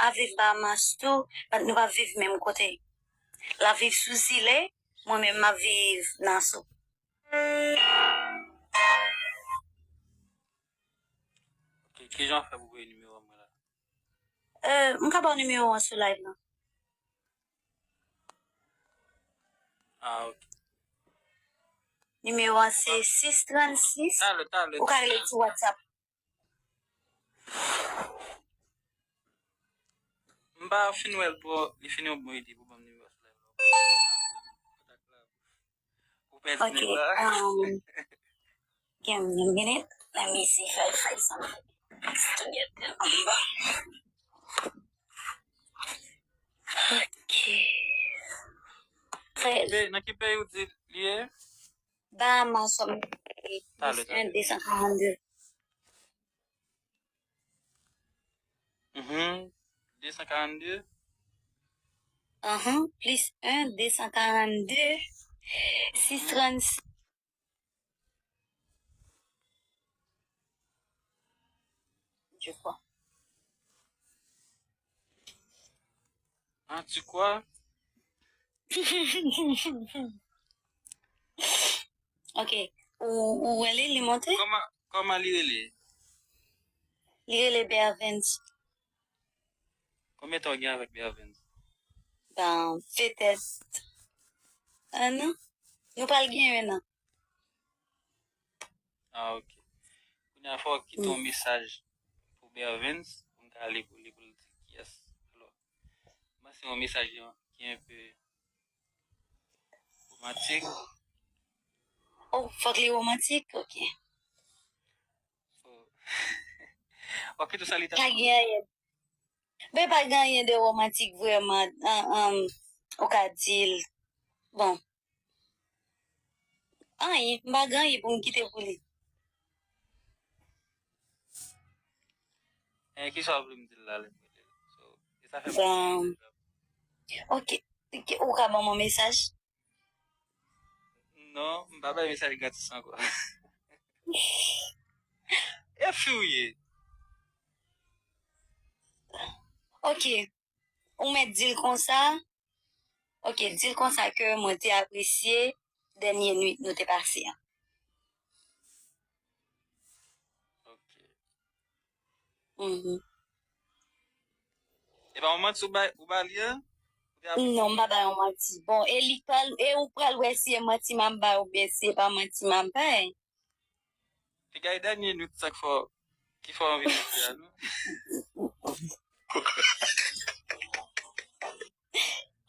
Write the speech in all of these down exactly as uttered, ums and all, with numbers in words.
ap viv Bahamas tou, but nou pa viv menm kote. L ap viv sou zile, mwen menm m ap viv Nassau. Ok, kijan w fè pou voye nimewo a mwen la? Euh, m ka ba w nimewo an sou live lan. Ah, ok. Nimewo an se sis trannsis. Talè, talè. Ou ka rele l sou WhatsApp. M pa fin wè l twò, li fin yon bon ide pou ban m nimewo sou live la. Ou pèdi Ok. nèg la. Um, give me a minute. Let me see if I find something to get the number. Ok. Fred, Pe- Nan ki peyi ou di li ye? Bahamas, Talè, talè. un deux cent quarante-deux. Mhm. deux cent quarante-deux. Uh-huh. Plus un deux cent quarante-deux, six trannsis. Je crois. Ah, tu crois? Ok. Ou, ou wè li, li monte? Kòman, kòman li rele? Li rele Bervens. Konbyen tan w gen avèk Bervens? Bon, petèt un an. Nou pral gen un an. Ah, ok. Kounye a fò w kite yon mesaj pou Bervens, pou m ka li pou li, pou l di kiyès. Alò, m panse yon mesaj ki, ki enpe romantik. Oh, fòk li romantik? Ok. Oh. Ok, tout sa li ta. Pa gen anyen. Men pa gen anyen de romantik vrèman. An, an, ou ka di l. Bon. Anyen, m pa gen anyen pou m kite pou li. Eh, kisa w vle m di l la lè m rele l? So, e sa fè m Bon. Ok. Ok, ou ka ban mwen mesaj? Non, m pa bay mesaj gratis ankò. E fi w ye? Ok. Ou mèt di l konsa. Ok, di l konsa ke mwen te apresye dènye nwit nou te pase an. Ok. Mhm. E pa yon manti ou ba, ou ba li an? Ou te ap- Non, m pa bay yon manti. Bon, e li pral, e ou pral wè si e manti m ap bay oubyen si e pa manti m ap bay. Piga e dènye nwit sa k fè w, ki fè w anvi monte a, non? Ok.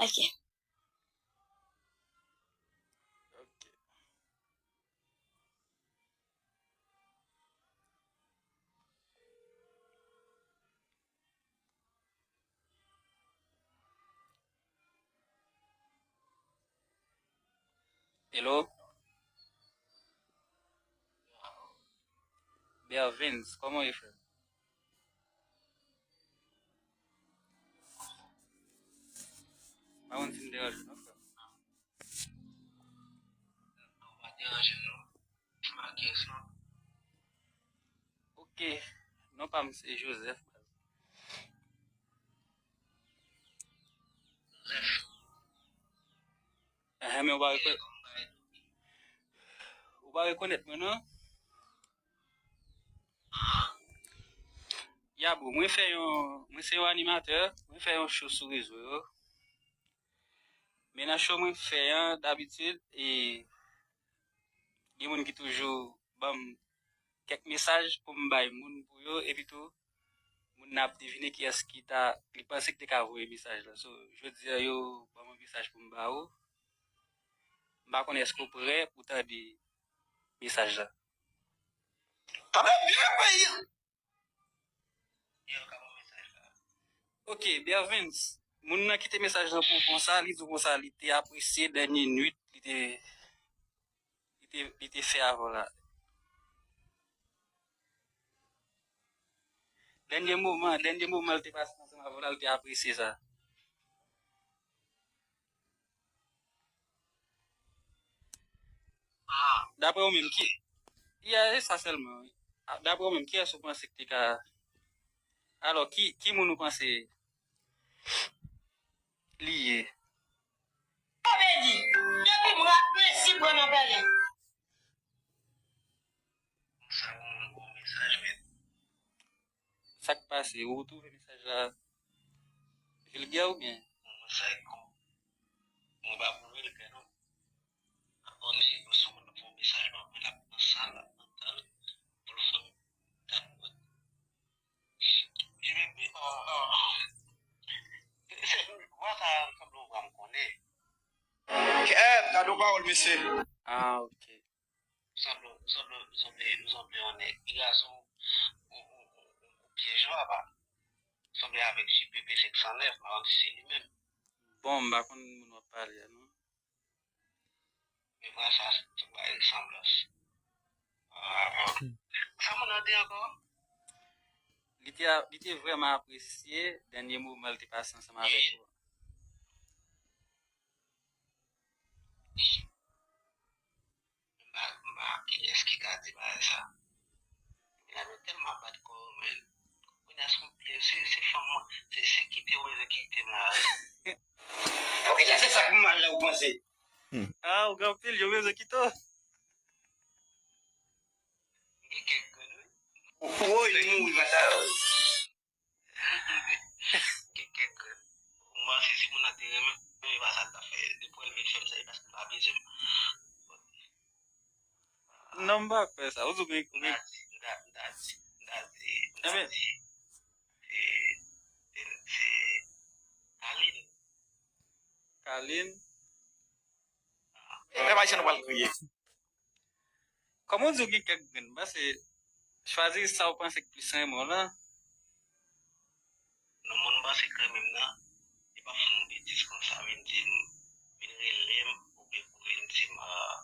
Ok. Hello? Bervens, kòman w ye, frè? M pa konn si m deranje w non, frè. Non, pa deranje m non. Makias lan. Ok. Non pa m se Joseph. Joseph. Enhen, men ou pa rekonèt. Ou pa rekonèt mwen, non? Ya, bro, mwen fè yon, mwen se yon animatè, mwen fè yon show sou rezo yo. Men nan show mwen fè an, dabitid, e gen moun ki toujou ban m kèk mesaj pou m bay moun pou yo, epi tou, moun nan ap devine kiyès ki ta, li panse ki te ka voye mesaj la. So, jodi a, yo ban m yon mesaj pou m ba ou. M pa konnen èske w prè pou tande mesaj la. Tande byen, peyi an! Ok, Bervens, moun nan kite mesaj lan pou w konsa, li di w konsa, li te apresye dènye nwit li te, li te, li te fè avè w la. Dènye moman, dènye moman li te pase ansanm avè w la, li te apresye sa. Daprè ou menm, ki, ya, e sa sèlman, wi. A, daprè ou menm, kiyès ou panse ki te ka Alò, ki, ki moun ou panse li ye? Komedi. Depi m rap, Messi pran nan pèlen. Sa yon bon mesaj, men Sa k pase? Ou twouve mesaj la vilgè oubyen? Bon, sa e kou. Mwen pa pou vilgè, non. Abòne, sou moun pou mesaj mwen, mwen l ap nan sa, l ap nan tan, pou l fè m dat mwen. Jimmy, ah, ah, se vwa sa sanble yon vwa m konnen. Kèt, gade yon pawòl, mesye. Ah, ok. Sanble, sanble, sanble, sanble yon nèg. Piga sou yon, yon, yon, yon, yon pye jwa, pa. Sanble avèk J P P senk san nèf, m pa konn si se li menm. Bon, m pa konn moun w ap pale a, non. Men vwa sa, se yon bagay resanblans. Ah, sa moun nan di ankò? Li te, a- li te vrèman apresye dènye moman l te pase ansanm avèk ou. M pa, m pa kiyès ki ka di bagay sa. Nèg yo tèlman bat kò yo, men. Kounye a se yon pye, se, se fanm mwen, se, se kite yo bezwen kite m la. Poukisa se sa k mal la ou panse? Ah, ou gen anpil, yo bezwen kite w. Gen kèk grenn, wi. Woy, li mouri konsa. Gen kèk grenn. M panse si moun nan te renmen, men e pa sa l t ap fè. Depi w vin fè m sa, e paske l pa bezwen m. Non, m pa kwè sa. Ou di w gen. M ta di, m ta, m ta di, m ta di, m ta di, se, se, se Kalin. Kalin. Pèp Ayisyen nou pral kriye. Kòman w di w gen kèk grenn? M panse chwazi sa w panse k plis renmen w lan. Non, moun panse k renmen m nan, li p ap fè yon betiz konsa, vin di m, vin rele m, oubyen pou vin di m, ah,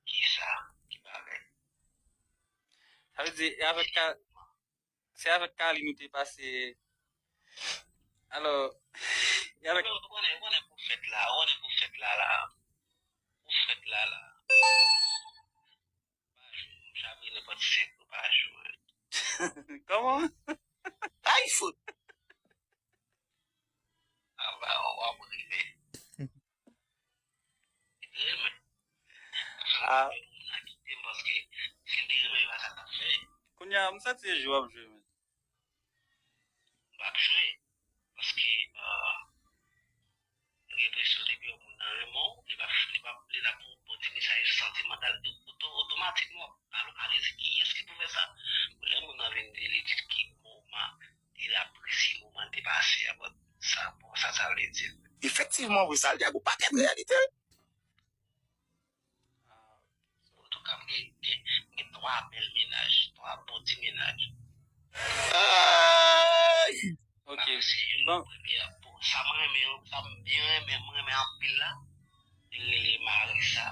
kisa, ki bagay. Sa vle di, e avèk ka, se avèk Kalin ou te pase. Alò, e avèk. Ou konnen, ou konnen pou fèt la, ou konnen pou fèt la la. Pou fèt la la. Pa jou, m chapye nenpòt senk jou pa jou. Kòman? Ay, fout. Anba w ap rive. Li renmen. Ah. Moun nan kite m paske si l te renmen, e pa sa l t ap fè. Kounye a, m santi se jwe w ap jwe, men. M p ap jwe. Paske, ah, m gen enpresyon depi yon moun nan renmen w, li p ap, li p ap, li t ap yon bon ti mesaj santimantal, oto-, otomatikman w ap pale, w ap pale, se kiyès ki pou fè sa? Lè moun nan vin di, li di ki moman, li apresye moman li te pase a, bon, sa, bon, sa, sa vle di. Efektivman, wi, sa l di a gon pakèt reyalite. Antouka, m gen, gen, gen twa bèl mennaj, twa bon ti mennaj. Ay! Ok. Bon. Premye, bon, sa m renmen, sa m byen renmen, m renmen anpil la, li rele Marisa,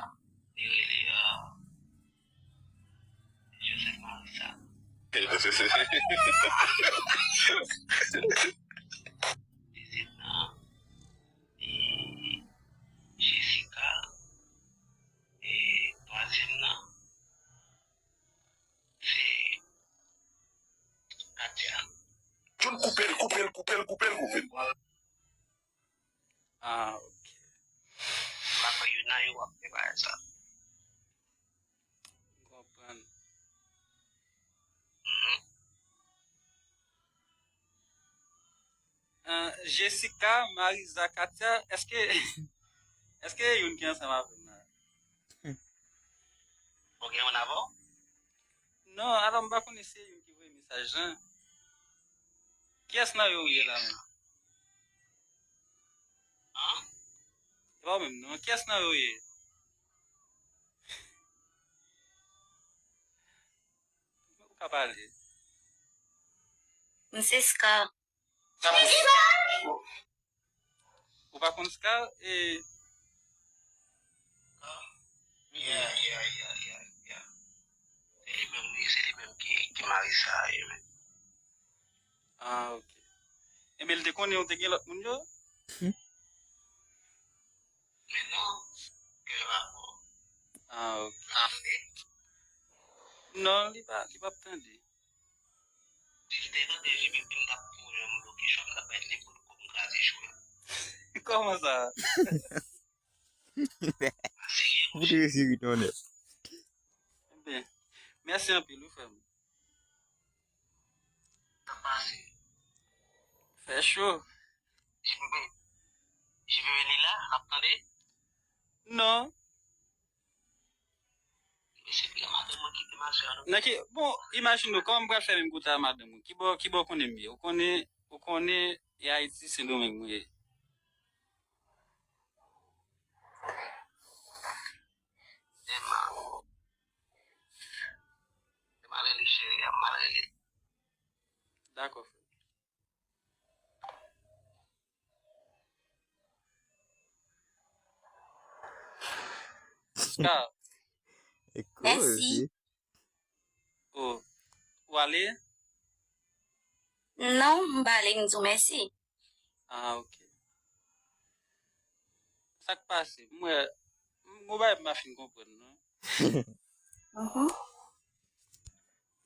li rele, euh, Joseph Marisa. Dezyèm nan, e Jessica. E twazyèm nan, se Katia. Jun koupe l, koupe l, koupe l, koupe l, koupe l. Ah, ok. M pa kwè youn nan yo ap fè bagay sa. M konprann. Mhm. Ah, Jessica, Marisa, Katia, èske, èske youn ki ansanm avè m la? Ou gen youn avè w? Non, alò m pa konnen si se youn ki voye mesaj lan. Kiyès nan yo ou ye la menm? An? Se pa ou menm non. Kiyès nan yo ou ye? Ou ka pale. M se Scar. Ou pa konn Scar? E Yeah, yeah, yeah, yeah, yeah. Se li menm, wi, se li menm ki, ki Marisa a ye, men. Ah, ok. Ebyen, li te konnen ou te gen lòt moun yo? Men non, ke rapò. Ah, ok. Tande? Non, li pa, li p ap tande. Di l Te tande J P P, m t ap pran yon location, m t ap bay nenpòt kòb, m kraze show la. Kòman sa? Serye, Ou te resi ri tonnè. Ebyen, mèsi anpil, wi, frè m. sa pase. Fè cho. J P P, J P P li la, l ap tande? Non. Mesye, pou madanm mwen kite mache a, non. Nan ki, bon, imajine w, kòman m pral fè menm kote a madanm ou? Ki bò, ki bò w konnen m ye? Ou konnen, ou konnen e Ayiti, Sendomeng mwen ye. Emma. Emma rele cheri, Emma rele. Dakò, frè. Ka, E Mèsi. koze. oh, ou ale? Non, m pa ale, m di w mèsi. Ah, ok. Sa k pase? M wè, m gon bagay m pa fin konprann, non. Mhm.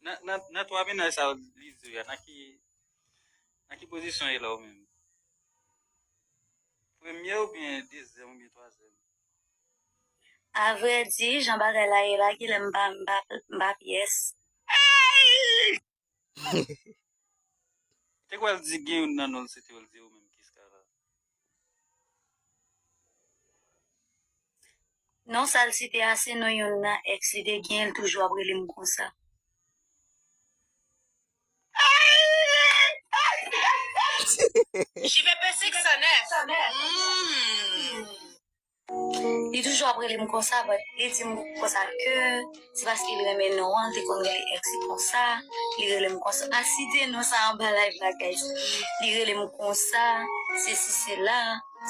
Nan, nan, nan twa mennaj sa yo li di w yo, nan ki, nan ki pozisyon e la ou menm? Premye oubyen dezyèm oubyen twazyèm? A vrè di, jan bagay la ye la, genlè m pa, m pa, m pa pyès. Te kwè l di gen youn nan non l site yo, l di ou menm Kiska la. Non, sa l site a se non youn nan ex li te gen, l toujou ap rele m konsa. J P P senk san nèf. Mm. Li toujou ap rele m konsa, but li di m konsa ke se paske li renmen non an, li te konn rele ex li konsa, li rele m konsa. Pa site non sa anba live la, guys. Li rele m konsa, sesi sela,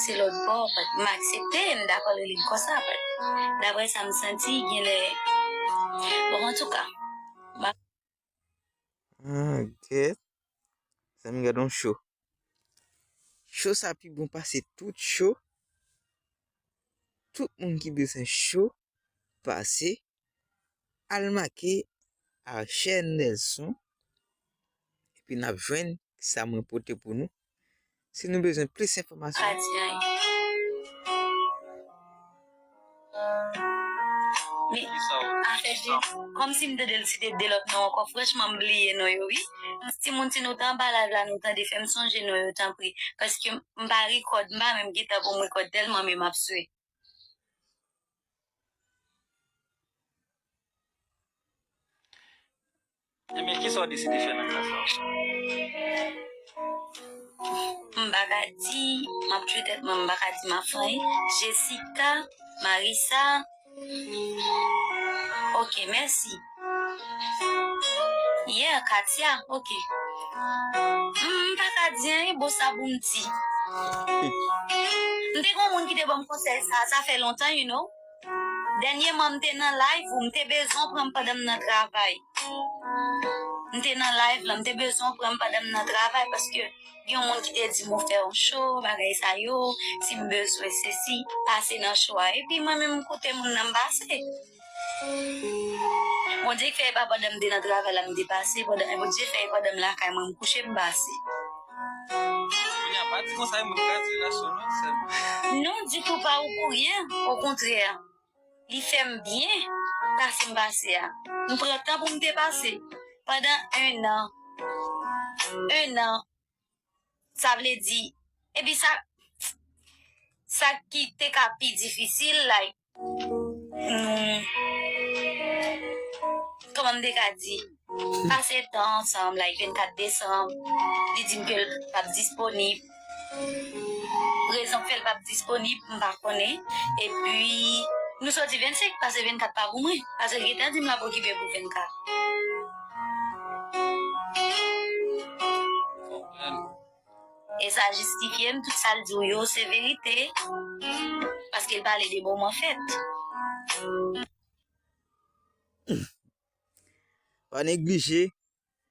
se lòt bò, but m aksepte, m dakò l rele m konsa, but daprè sa m santi, genlè, bon, antouka, Ah, gèt. Zanmi, gade yon cho. Cho sa pi bon pase tout cho. Tout moun ki bezwen cho, pase al make Archer Nelson. Epi n ap jwenn sa mwen pote pou nou. Si nou bezwen plis enfòmasyon, pa di anyen. Men, afè de, kòmsi m tande l site de lòt non ankò, franchman, m bliye non yo, wi. Timoun, si nou t anba live la, nou tande, fè m sonje non yo, tanpri. Paske m pa record, m pa menm gen tan pou m record, tèlman men m ap swe. Ebyen, kisa w deside fè nan ka sa? M pa ka di, m ap tchwe tèt mwen, m pa ka di m ap fè anyen. Jessica, Marissa, ok, mèsi. Yeah, Katia, ok. M pa ka di anyen, bon, sa pou m di. M te gen yon moun ki te ban m konsèy sa, sa fè lontan, you know. Dènyèman, m te nan live ou m te bezwen pran m pandan m nan travay. M te nan live la, m te bezwen pran m pandan m nan travay paske gen yon moun ki te di m ou fè yon cho, bagay sa yo, si m bezwen sesi, pase nan cho a. Epi mwen menm m koute moun nan m pase. Bondye fè e pa pandan m te nan travay la m te pase, pandan Bondye fè e pandan m lakay mwen m kouche m pase. Kounye a pa di konsa, e mwen m ka di relasyon non, sè m. Non, ditou pa ou pou ryen, okontrè. Li fè m byen, pase m pase a. M pran tan pou m te pase. Pandan en an. En an. Sa vle di, epi sa, sa ki te ka pi difisil, like, nou, kòman m te ka di, pase tan ansanm, like, vennkat desanm, li di m ke l p ap disponib. Rezon k fè l p ap disponib, m pa konnen. Epi, nou soti vennsenk, pase vennkat pa pou mwen. Paske l gentan di m l ap okipe pou vennkat. E sa jistifye m, tout sa l di w yo, se verite. Paske l pale de moman fèt. Pa neglije,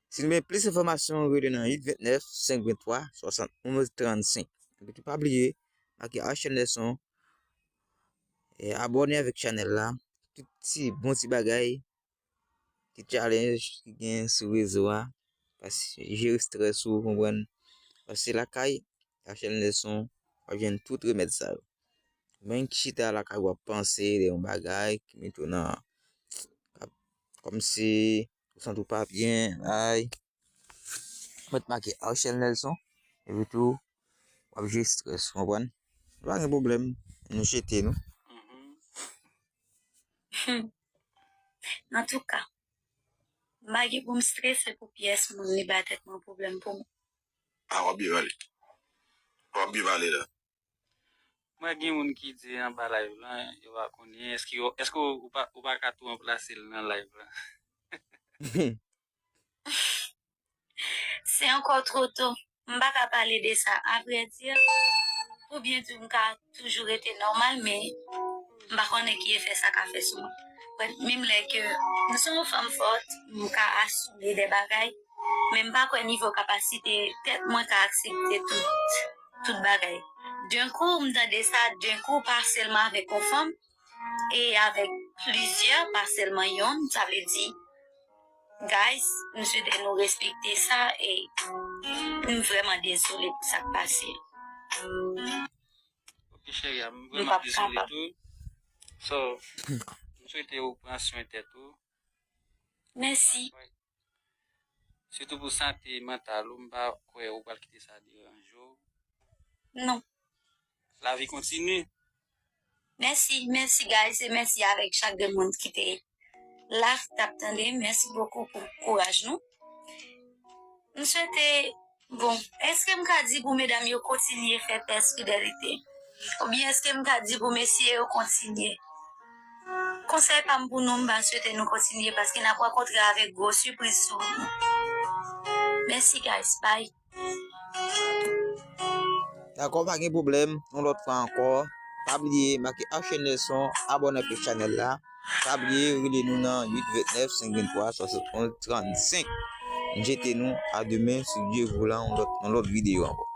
si nou bezwen plis enfòmasyon, rele nan uit vennèf, senk venntwa, swasannonz trannsenk. Epi tou pa bliye, make Archer Nelson, e abòne avèk chanèl la. Tout ti bon ti bagay, ti challenge ki gen sou rezo a, Pas-, jere strès ou, konprann. Paske lakay, Rachel Nelson, w ap jwenn tout remèd sa yo. Menm ki chita lakay, w ap panse de yon bagay ki mete w nan, kòmsi ou santi w pa byen, ay. Mwen t make Rachel Nelson, epi tou, w ap jere strès, ou konprann? Pa gen pwoblèm, nou jete nou. Antouka, m pa gen pou m strese pou pyès moun, li bay tèt mwen pwoblèm pou mwen. Ah, w ap byen pale. W ap byen pale la. Mwen gen moun ki di anba live lan, yo pa konnen, èske yo, èske ou pa, ou pa ka tou ranplase l nan live lan? Se ankò two to. M pa ka pale de sa. Avrèdi, pou byen di, m ka toujou rete nòmal, men m pa konnen ki efè sa ka fè sou mwen. Menm lè ke m se yon fanm fòt, m ka asime de bagay, men m pa kwè nivo kapasite tèt mwen ka aksepte tout, tout bagay. D'un coup, m tande sa, d'un coup, pa sèlman avèk yon fanm, e avèk plizyè, pa sèlman yonn, sa vle di, guys, m swete nou respekte sa, e m vrèman dezole pou sa k pase. Ok, cheri, m vrèman dezole tou. So, m swete ou pran swen tèt ou. Mèsi. Sitou pou sante mantal ou, m pa kwè ou pral kite sa deranje w. Non. Lavi kontinye. Mèsi, mèsi guys, e mèsi avèk chak de moun ki te la, k t ap tande. Mèsi bokou pou kouraj nou. M swete, bon, èske m ka di pou medam yo kontinye fè tès fidelite? Oubyen èske m ka di pou mesye yo kontinye? Konsèy pa m pou nou, m pa swete nou kontinye paske n ap rankontre avèk gwo sipriz sou nou. Mèsi guys, bye. Dakò, pa gen pwoblèm. Yon lòt fwa ankò, pa bliye make Archel Nelson, abòne ak chanèl la. Pa bliye rele nou nan uit vennèf, senk venntwa, swasantonz, trannsenk. M jete nou a demen, si Dye vle, yon lòt, yon lòt videyo ankò.